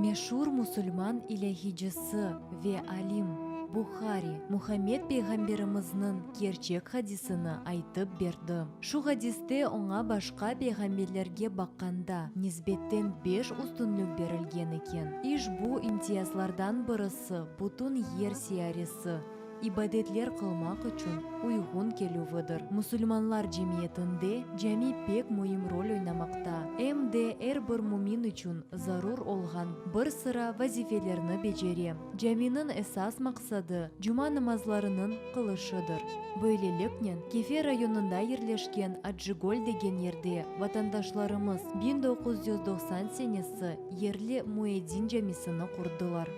Meşur musulman ilâhiycisi ve alim Buhari Muhammed peyğamberimizniñ kerçek hadisini aytıp berdi. Şu hadiste oña başqa peyğamberlerge baqqanda nisbetten beş üstünlik berilgen eken. İşbu imtiyazlardan birisi bütün yer siyaresi, ibadetler qılmaq içün uyğun kelüvidir. Musulmanlar cemiyetinde cami pek müim rol oynamaqta, em de er bir mümin içün zarur olğan bir sıra vazifelerni becere. Caminiñ esas maqsadı, cuma namazlarınıñ qılışıdır. Böyleliknen, Kefe rayonında yerleşken Acıgöl degen yerde vatandaşlarımız 1990 senesi yerli Müeddin camisini qurdılar.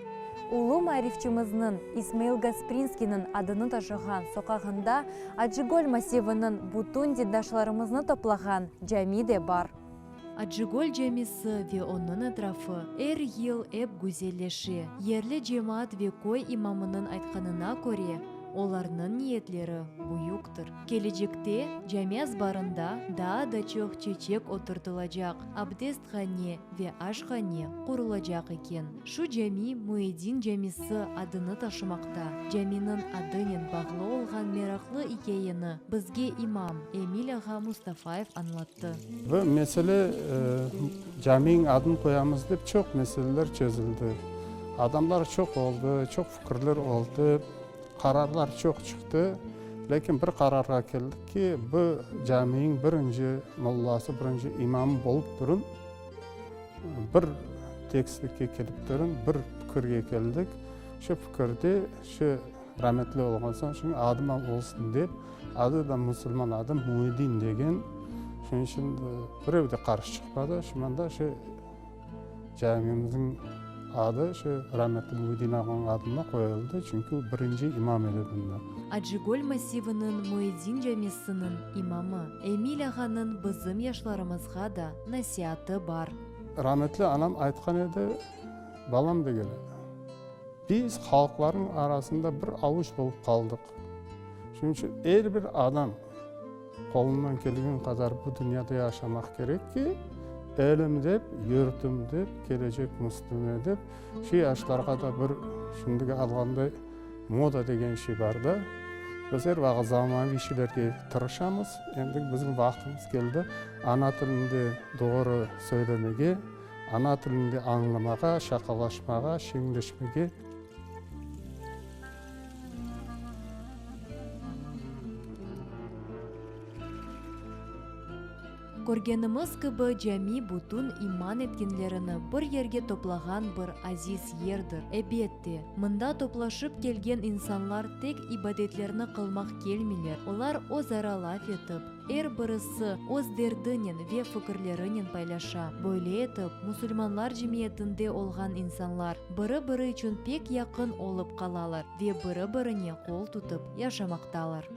Ulu maarifçimizniñ İsmail Gasprinskiyniñ adını taşığan soqağında Acıgöl massiviniñ bütün dindaşlarımıznı toplağan cami de bar. Acıgöl camisi ve onıñ etrafı er yıl ep güzelleşe. Yerli cemaat ve köy imamınıñ aytqanına köre, olarnıñ niyetleri büyüktir. Kelecekte cami azbarında daa da çoq çeçek oturtılacaq, abdesthane ve aşhane qurulacaq eken. Şu cami Müeddin camisi adını taşımaqta. Caminiñ adınen bağlı olğan meraqlı ikâyeni bizge imam Emil ağa Mustafayev añlattı. Bu mesele, caminiñ adını qoyamız dep çoq meseleler çezildi. Adamlar çoq oldı, çoq fikirler oldı, qararlar çoq çıqtı. Lâkin bir qararğa keldik ki, bu caminiñ birinci mollası, birinci imamı bolıp turun. Bir tekstlikke kelip turın, bir fikirge keldik. Şu fikirde, şu rametli olğan soñ, şunıñ adı olsun dep, adı da musulman adı Muidin degen. Şunıñ içün birev de qarşı çıqmadı. Şu mında şu camimizniñ adı şu rametli Muidin ağanıñ adına qoyuldı, çünki o birinci imam edi bunda. Acıgöl massiviniñ Muidin camisiniñ imamı Emil ağanıñ bizim yaşlarımızğa da nasiatı bar. Rametli anam aytqan edi, Balam degen edi, biz halqlarnıñ arasında bir avuç bolıp qaldıq. Şunıñ içün er bir adam qolundan kelgen qadar bu dünyada yaşamaq kerek ki, elim dep, yurtum dep, kelecek müslüme dep, şu yaşlarğa da bir şimdiki alğanday Moda degen şey bar da. Biz er vaqıt zamanaviy şeylerge tırışamız. Endi bizim vaqtımız keldi ana tilinde doğru söylemege, ana tilinde añlamağa, şaqalaşmağa, şeñleşmege. Körgenimiz kibi, cami bütün iman etkenlerini bir yerge toplağan bir aziz yerdir. Ebette, mında toplaşıp kelgen insanlar tek ibadetlerni qılmaq kelmeyler, olar özara laf etip, er birisi öz derdinen ve fikirlerinen paylaşa. Böyle etip, musulmanlar cemiyetinde olğan insanlar biri-biri içün pek yaqın olıp qalalar ve biri-birine qol tutıp yaşamaqtalar.